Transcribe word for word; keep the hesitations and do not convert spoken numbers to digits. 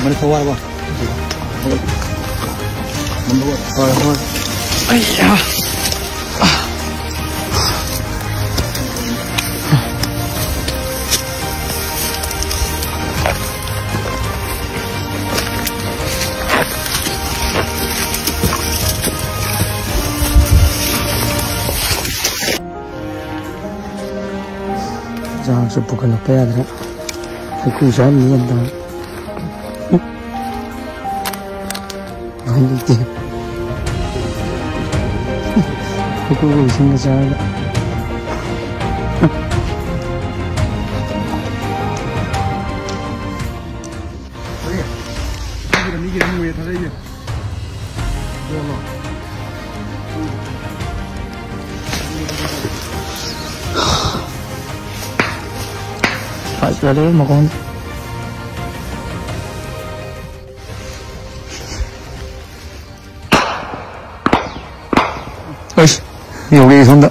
Money ꯊꯧꯕꯥꯜꯕ꯫ ꯍꯣꯏ, ꯍꯣꯏ꯫ ꯑꯩꯌꯥ꯫ ꯆꯥꯛꯁꯨ ꯄꯨꯈꯠꯂꯛꯄ ꯌꯥꯗ꯭ꯔꯦ꯫ ꯍꯩꯀ꯭ꯔꯨ ꯆꯥꯔꯝꯅꯤ ꯌꯦꯟ ꯇꯧꯔ꯫ ꯎꯄꯥꯏ ꯂꯩꯇꯦ꯫ ꯍꯩꯀ꯭ꯔꯨꯒ ꯏꯁꯤꯡꯒ ꯆꯥꯔꯒ꯫ ꯃꯤꯒꯤꯔ, ꯃꯤꯒꯤꯔ ꯃꯣꯏ ꯊꯥꯗꯩꯁꯦ꯫ ꯌꯦꯡꯉꯣ꯫ ꯐꯖꯔꯦ ꯃꯈꯣꯡ꯫ ꯑꯁ, ꯌꯧꯔꯛꯑꯦ ꯁꯣꯝꯗ꯫